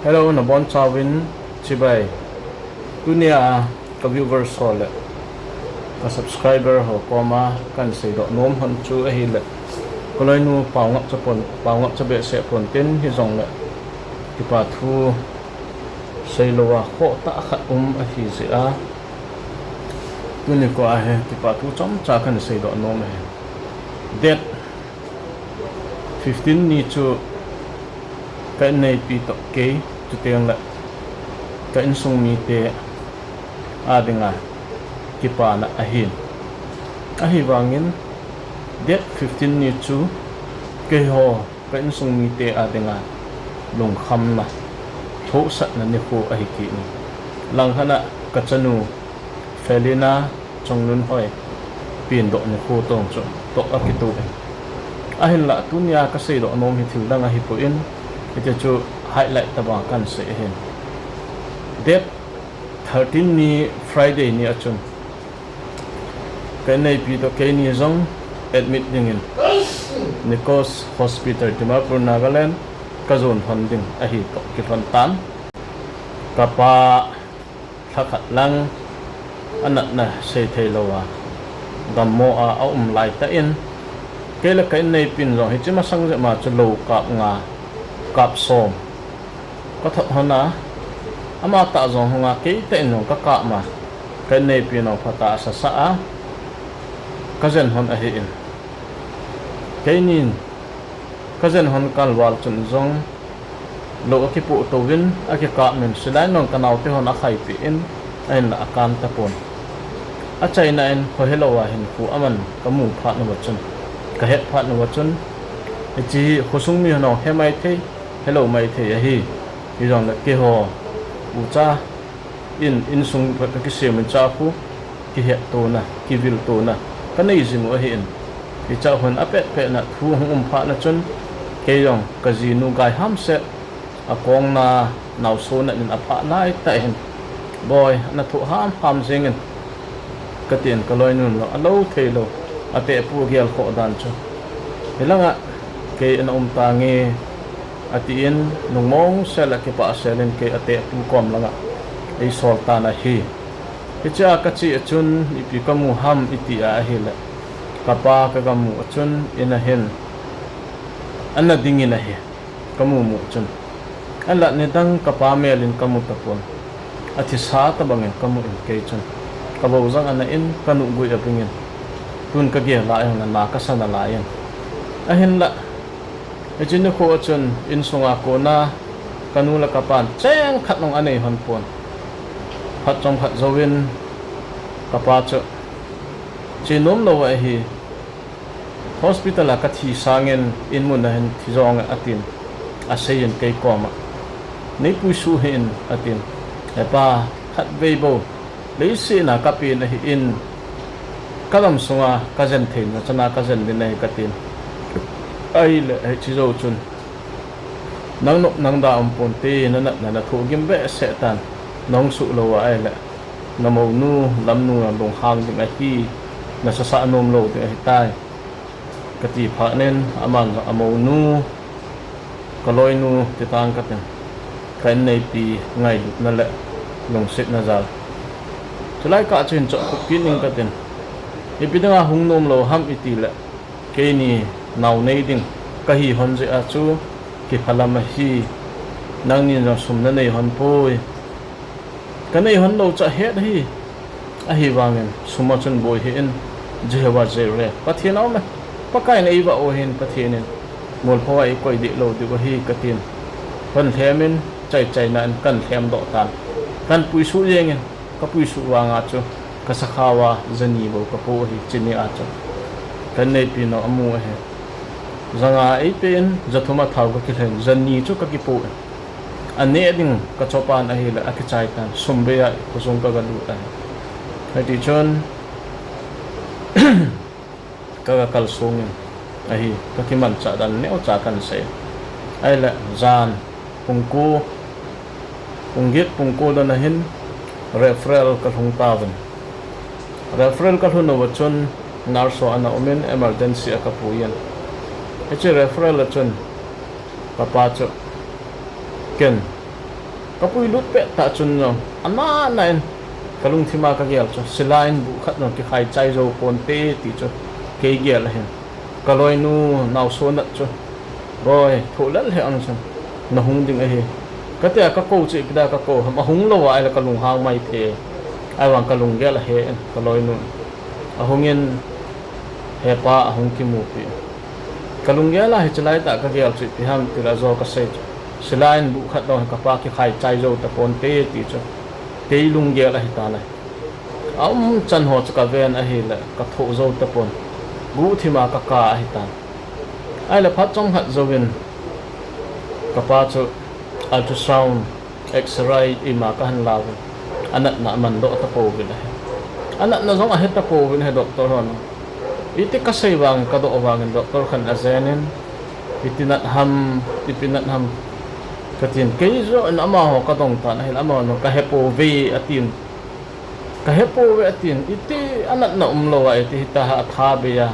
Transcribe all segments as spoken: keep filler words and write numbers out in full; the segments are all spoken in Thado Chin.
Hello, nabonchauvin chibai. Tunia ka viewers ho le ka subscriber ho koma kahin seidoh nom hon chu ahile, ka loinu pao ngap cha pon, pao ngap cha behseh pon tin, hijongle kipa thu seilou a khoh tah khat um ahi jeh a, tuni kho a hi kipa thu chomcha kahin seidoh nom ahi. Date fifteen ni chu ka inneipi toh kei, chuteng le ka insung mite a dinga kipana ahin. Ahivangin date fifteen ni chu keiho ka insung mite a dinga lungkhamna, thohsatna nikho ahi kit in. Langkhat a ka chanu Felina Chongnunhoi pendoh nikho toh chu toh akitoh in. Ahinlah tunia ka seidoh nom hi thil dang ahipoi, hiche chu highlight tobang kahin sei ahin. Date thirteen ni Friday ni a chun ka inneipi toh keini jong admit dingin Nikos Hospital, Dimapur, Nagaland ka jon lhon ding ahi toh kilhon tan. Ka pa lhakhat lang anatna seithei lou a dammo a aum laitah in, kei le ka inneipin jong hiche masang jep ma chu lou kap nga, kap som ka thot lhon a, ama tah jong hung a, kei tah in jong ka kap ma, ka inneipi jong phatah a asasa a ka jen lhon ahin. Keinin ka jen lhon kal val chun jong lou akipoh touvin, akikap min, silai nong ka naote hon akhaipeh in, ahinlah akan tapon. Achaina in kho helou a hinkho aman ka mu phat uva chun, ka het phat uva chun, hiche hi khosung mi hon jong he maithei, helou maithei ahi. Hijongle keiho ucha in, insung ka kisem in cha khu kihettona, kiviltona ka nei jing u ahin. Hicha hon apetpet na thu hung um phat na chun, kei jong ka jinu gai hamset, akong na naoso na in aphah laitah in, Boi, ana thoh hamham jeng in, katin, ka loinun jong alou theilou, atehpu agel khoh dan chu, hilanga kei ana um tange, atin, lungmong sel a kipah sel in kei atehpu kom langa eisol tan ahi. Hichea kache a chun ipi kamu ham iti a ahile, ka pa ka gamu a chun in ahin, ana dingin ahi, kamu mu chun. Ahinla nidang ka pa mel in kamu tapon, athisa tobang in kamu in kei chun, ka vou jong ana in, ka nuh gui abing in, tun ka gel lai hon ana kasa nalai in. Ahinla hiche nikho a chun insunga kona kanu le ka pan cheng khat jong anei lhon pon. Phat chomkhat jouvin ka pa chu che nom lou ahi, hospital a kathi sangin inmun a hin thi jonge atin, asei in kei koma, Nei puisuh hih in, atin. He pa, khatvei bou leiset a kapen ahin, ka gamsunga ka jen theina chana ka jen ding ahi, katin. Ahile hiche jou chun, Nang nop nang da um ponte, na natna na thohgim behseh tan, nahung suh lou a ahile na mounu Lamnu na lunghang ding ahi, na sasah nom lou ding ahitai, kati phat in, aman jong amounu, ka loinu titan katin, ka inneipi ngailutna le lungsetna jal, chulai kah chu hin chohkhup kit ning katin, ipi dinga hung nom lou ham itile, keini nao nei ding kahi lhon jeh a chu kiphalam ahi, nangnin jong sum nanei lhon poi, kanei lhon lou chu ahet ahi, ahivangin sum a chun boi hih in, Jehovah Jireh, Pathen aume, Pakai in eivah u ahin, Pathen in molpho a eikoi deh lou diu ahi, katin, hon lhem in, chaichaina in kan lhemdoh tan, kan puisuh jengin, ka puisuh vanga chu ka sakhao a jani bou kapo ahi, chuni a chu ka inneipi nong amu ahi. Janga eipen, jathum a thao kakilhen, jani chu kakipo in, aneh ding kachopan ahile akichai tan, sum bei a khosung kagalut ahi. Hitichun kaga kalsong in ahi, kakimanchah dan neocha kahin sei. Ahile jan pung ko, pung get pung ko dan a hin referral kalhung tauvin. Referral kalhun uva chun nurse ho ana um in emergency a kapuiyin. Hiche referral a chun kapa chu ken Ka puilut pet tah chun jong, ana na in, ka lungthim a ka gel chu, saline bu khat jong kikhai chai jou ponte ti chu, kei gel ahin. Ka loinu naoso nat chu, "Boi, thoh lel hih ang chun, na hung ding ahi." Ka tia ka kou chu ipi dia ka kou ham, ahung lou a ahile ka lunghang mai thei. Ahivang ka lunggel ahe in, ka loinu. Ahung in, hepa ahung kimupi. Ka lunggel a hiche lai tah ka gel chu ipi ham tile ajo ka sei chu, saline bu khat jong hi ka pa kikhai chai jou ta ponte ti chu, kei lunggel ahi tan ahi. A um chan ho chu ka ven ahile, ka thoh jou tapon. Guhthim a ka ka ahi tan. Ahile phat chomkhat jouvin, ka pa chu ultrasound, X-ray ima ka han lauvin. A natna a man doh tapouvin ahi. A natna jong ahe tapouvin ahi doctor hon. Iti ka sei vangin, ka doh vangin doctor khan a jen in, "Iti nat ham, ipi nat ham?" ka tin. Kei joh in amaho ka dong tan ahile, amaho ka he pouve a tin. Ka he pouve a tin, iti a natna um lou a, iti hita ha a tha bei a,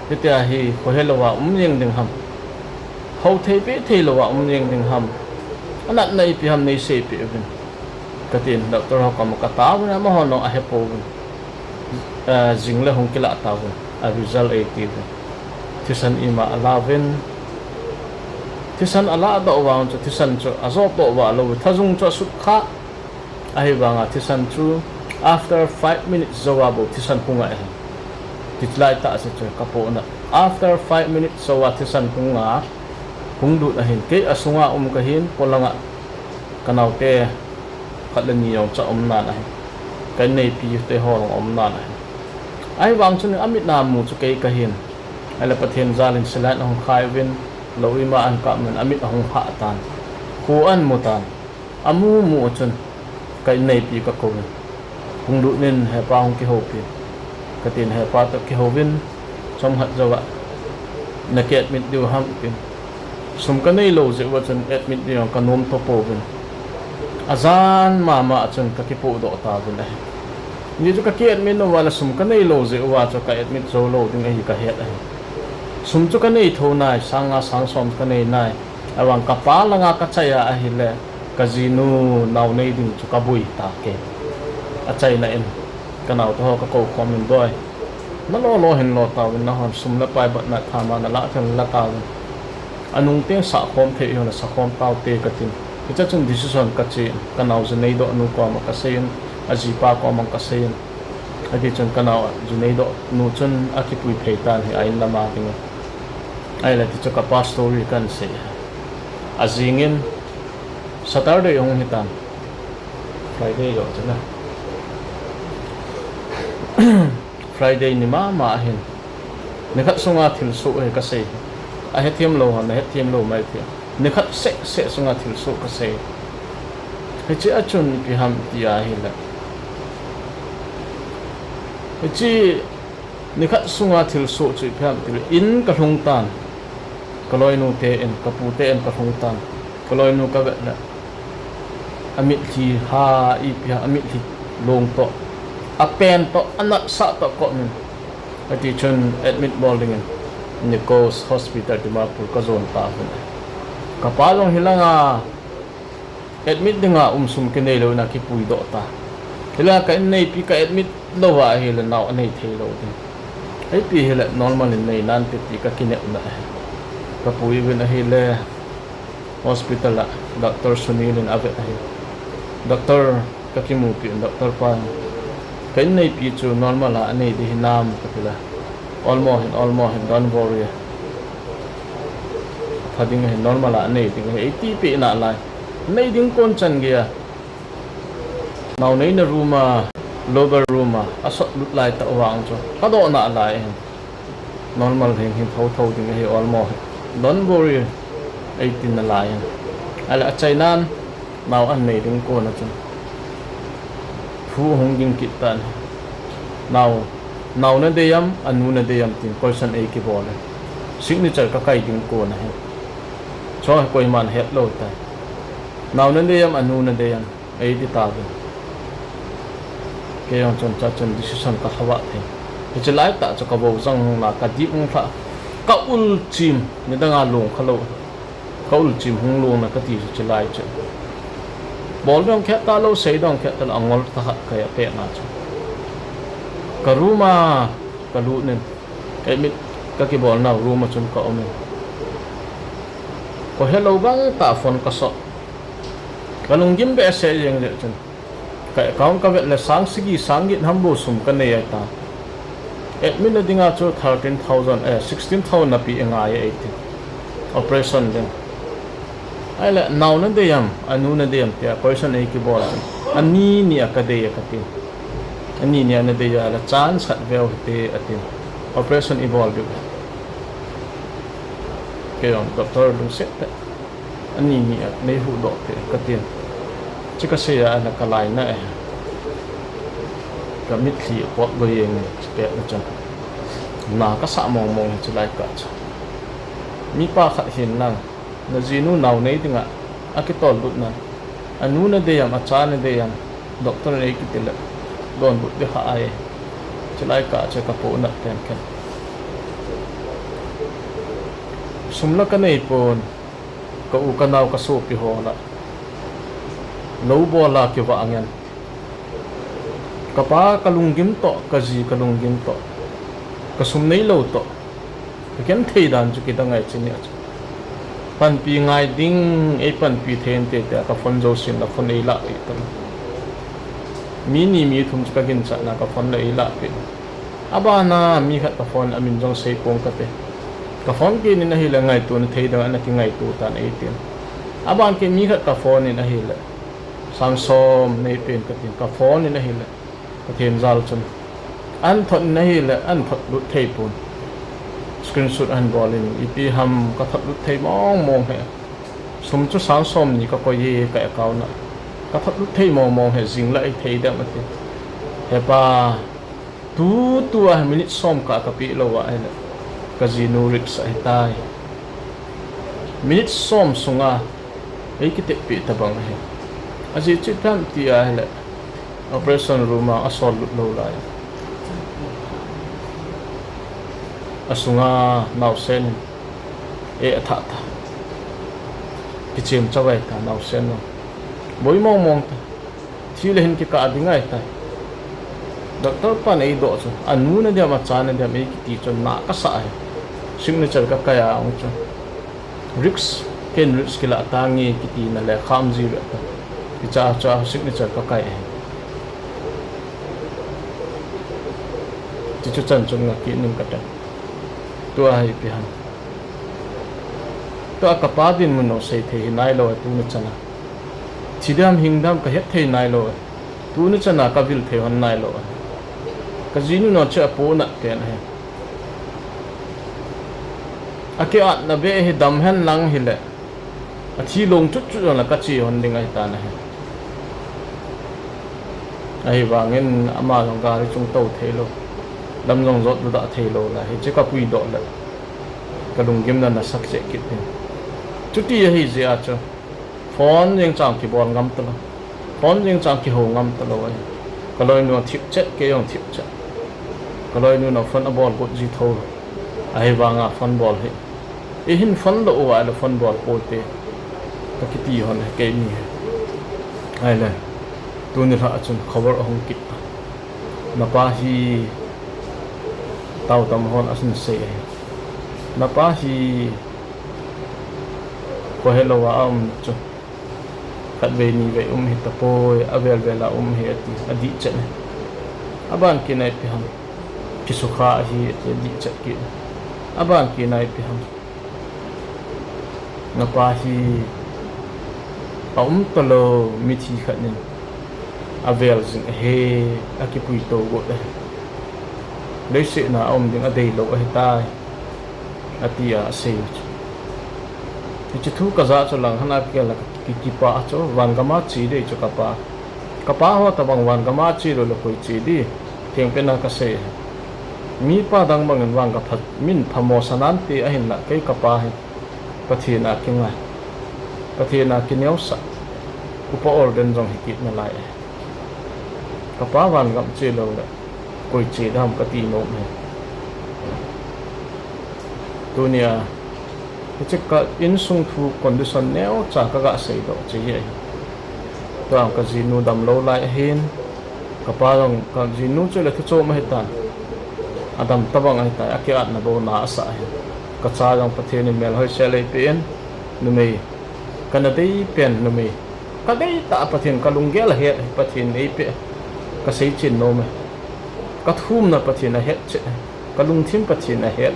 hitia hi kho he lou a um jeng ding ham. Hou thei pe thei lou a um jeng ding ham. A natna ipi ham nei seipeh uvin. Ka tin, doctor ho koma ka taovin, amaho jong a he pouvin. Eh, jing le hung kilah tauvin, a result ei tiuvin. Thisan ima a lauvin. Thisan a lah doh vang chu, thisan chu a jot doh va lou, thajung chu a sut kha. Ahivanga thisan chu after five minutes jouva bou thisan hung a ahi. Tichu lai tah se chu ka poh na. After five minutes jouva thisan hung a, hung lut ahin. Kei a sunga um ka hin, polanga ka naote khat le ni jong chu a um nan ahi. Ka inneipi te ho jong a um nan ahi. Ahivang chun a mit na mu chu kei ka hin. Ahile Pathen jal in saline ahung khai uvin, lou ima an kap uvin, a mit ahung hah tan. Kho an mu tan. A mu mu a chun, ka inneipi ka kouvin. Hung lut in hepa hung kihoupi. Ka tin hepa toh kihouvin, chomkhat jouva, na ki admit diu ham tin. Sum ka nei lou jeh uva chun admit ding jong ka nom to pouvin. A jan mama a chun ka kipoh doh tauvin ahi. Ni chu ka ki admit uva le sum ka nei lou jeh uva chu ka admit jou lou ding ahi ka het ahi. Sum chu ka nei tho nai, sang nga sang som ka nei nai. Ahivang ka pa langa ka chai a ahile, ka jinu nao nei ding chu ka boi ta ke. A chaina in, ka naote ho ka kou khom in, "Boi, na lo lo hin lo tauvin, na hon sum le pai bat na thama na la thil la tauvin. A nung teng sa khom thei hon sa khom tau te," ka tin. Hiche chun decision ka che in, ka nao ji nei doh nu koma ka sei in, a jipa koma ka sei in. Ati chun ka nao ji nei doh nu chun a kipui phei tan hi a in lama ding. Ahile ti chu ka pa story kan sei. A jing in Saturday hung hi tan. Friday jo chu na. Friday ni mama ahin. Nikhat sunga thilsoh hi ka sei. A hethem lou hon, a hethem lou mai thei. Nikhat seh seh sunga thilsoh ka sei. Hiche a chun ipi ham ti ahile. Hiche nikhat sunga thilsoh chu ipi ham tile in ka lhung tan. Ka loinu te in, ka pu te in ka lhung tan. Ka loinu ka vet le. A mitlhi ha ipi ham, a mitlhi long toh. A pen toh, a natsah toh komin. Ati chun admit bol dingin Nikos Hospital Dimapur ka jon tauvin. Ka pa jong hilanga admit dinga um sum kinei lou in a kipui doh ta. Hilanga ka inneipi ka admit louva ahile nao a nei thei lou ding. Ipi hile normal in nei nante ti ka kinepna ahi. Ka pui uvin ahile hospital a Doctor Sunil in a vet ahi. Doctor ka kimupi in doctor pa in, "Ka inneipi chu normal a a nei ding hinam?" ka ti le, "Olmo hin, olmo hin, don't worry. Pha ding ahi, normal a a nei ding ahi," eiti peh nalai. Nei ding kon chan gei a. Nao neina room a, labor room a, a sot lut lai tah vang chu ka doh nalai hin. Normal heng hin tho tho ding ahi, olmo hin. Don't worry, eiti nalai hin. Ahile a chainan, nao a nei ding kon a chun thu hung ging kit tan. Nao, nao na dei am, a nu na dei am tin question ei kibol e. Signature ka kai ding kon ahi. Chu koiman het lou tai. Nao na dei am, a nu na dei am? Ei ti tauvin. Kei jong chun cha chun decision ka lha vah thei. Hiche lai tah chu ka vo jang hung la, ka dip hung lha. Ka ul chim, nidanga long kha lou. Ka ul chim hung long na ka ti chu hiche lai chu. Bol dong khet talou, sei dong khet talou, angol tha khat ka ya pet na chu. Ka room a ka lut in, admit ka kibolna room a chun ka um in. Ka helou bang tah phone ka sot. Ka lunggim behseh jeng jeh chun. Ka account ka vet le sang sagi, sang get ham bou sum ka nei ahi ta. Admit na dinga chu thirteen thousand, eh, sixteen thousand na pe angai e ati. Operation ding. Ahile, nao na dei am, anu na dei am tia question ei kibol chu. Ani nia ka dei e ka ti. Ani nia na dei a le chance khat veu hite ati. Operation i bol diu. Kei jong doctor lungset tah. Ani nia nei huhdoh te ka tin. Chu ka sei a le ka lainat e. Ka mitlhi pot boi jeng in chu pet na chun. Na ka sa mong mong chu lai ka chu. Mipa khat hin lang. Na jinu nao nei dinga, a kitol lut na. Anu na dei am, acha na dei am, doctor nei kiti le, donbut ding kha ahi. Chulai kah chu ka po nat pen ken. Sum la ka nei pon, ka u ka nao ka sopi ho la. Lou bol a kivah ngen. Ka pa ka lunggim toh, ka ji ka lunggim toh. Ka sum nei lou toh. Ka ken thei dan chu kidang ngai chu nia chu. Panpi ngai ding, ei panpi thei inte tia ka phone jou sin la phone ei lah peh tan. Mi ni mi thum chu ka ginchat na ka phone la ei lah peh. Abana mi khat ka phone a min jong sei pong ka te. Ka phone kit in ahile ngaito na thei dang ana kingaito tan ei tin. Aban kit mi khat ka phone in ahile. Sang som nei pen ka tin ka phone in ahile. Pathen jal chun. An thot in ahile, an thot lut thei pon. Screenshot an bol in, ipi ham ka thot lut thei mong mong he. Sum chu sang som ni ka koi e ka account a. Ka thot lut thei mong mong he, jing la ei thei dem ati. He pa, tu, tu a minute som kah ka pe lou a ahile. Ka jinu risk ahi tai. Minute som sunga, ei kitep peh tabang ahi. Ajeh chu ipi ham ti ahile. Operation room a asol lut lou lai. Asunga naosen in. E atha ta. Kichem chavai ta naosen no. Boi mong mong ta. Thi le hin kikah ding ahi ta. Doctor pan ei doh chu. Anu na diam, acha na diam ei kiti chu na ka sa ahi. Signature ka kai a ong chu. Risk, ken risk kila tange kiti na le kham ji ve ta. Kicha cha signature ka kai e. Ti chu chan chun nga ki ning ka ta. Tua hi pi han. Tua ka pa dinmun no sei thei hi nai lo tu ni chana. Thi dam hing dam ka het thei nai lo. Tu ni chana ka vil thei hon nai lo. Ka jinu no che apo na ken he. A kiatna be hi dam hen lang hile. A thi long chut chut la ka che hon ding ahi ta na he. Ahivangin ama jong gari chung to thei lo. Lam jong jot du da thei lo la hi che ka pui doh le. Ka lunggim na na sak che kit ding. Chuti ahi jeh a chu. Phone jeng chang kibol ngam ta lo. Phone jeng chang kiho ngam ta lo ahi. Ka loinu thip chet, kei jong thip chet. Ka loinu na phone abol got ji tho lo. Ahivanga phone bol hi. I hin phone lo uva le phone bol pote. Ka kiti hon he kei ni he. Ahile. Tuni lha chun khabar ahung kit ta. Na pa hi tao tam hon asin sei ahi. Na pa hi ko he lo a um chu. Khatvei nivei um hi tapoi, avel vel a um hi ati, adih chet e. Aban kit na ipi ham. Kisukha ahi ati, adih chet kit. Aban kit na ipi ham. Na pa hi aum talou mithi khat in avel jing ahi, akipui to got ahi. Leiset na aum ding adei lou ahi tai. Ati a asei u chu. Hiche thu ka ja chu lang hana kila ki, ki, kipa chu van gam a che dei chu ka pa. Ka pa ho tabang van gam a che lou le koi che di. Thengpen a ka sei. Mipa dang bangin van ka pha, min phamo sa nante ahin la kei ka pa hi. Pathen a kingai. Pathen a kineosah. Upa ordain jong hi kit nalai e. Ka pa van gam che lou le. Koi che dam ka ti nom e. Tunia, hiche ka insung thu condition neocha ka ga seidoh che hi ahi. Jong kajinu damlou lai ahin, kapa jong, kajinu chu le thu chom ahitan. Adam tabang ahitai, akiatna bou na asah ahin. Kacha jong Pathen in melhoi sel eipeh in, numei, kana deipen numei, kadeitah Pathen, kalunggel ahet Pathen eipeh, kasei chin nom e. Kathumna Pathen ahet cheh, kalungthim Pathen ahet,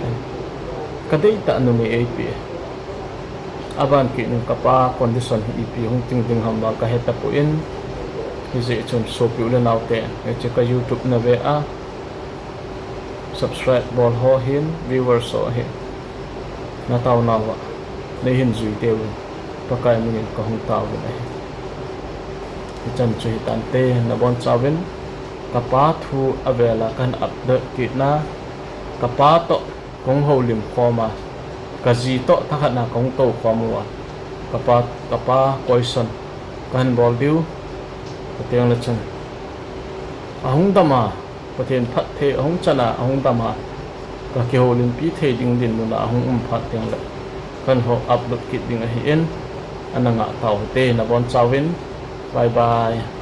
kadeitah numei eipeh. Aban kit in kapa condition hi ipi hung ting ding ham vang kahetapoi, hijeh chun sopi u le naote, hiche ka YouTube nave a subscribe bol ho hin, viewers ho hi nataonauva neihin jui diuvin Pakai minin kahung taovin ahi. Hichan chu hitante, nabonchauvin kapa thu avela kahin update kitna, kapa toh kahung houlim khoma, kaji toh thakhatna kahung toukhom uva, kapa, kapa question kahin bol diu. Chutengle chun ahung dama, Pathen phatthei ahung chana ahung dama, kakihoulimpi thei ding dinmuna ahung um phat tengle kahin ho upload kit ding ahin, ana ngah tau hite, nabonchauvin, bye bye.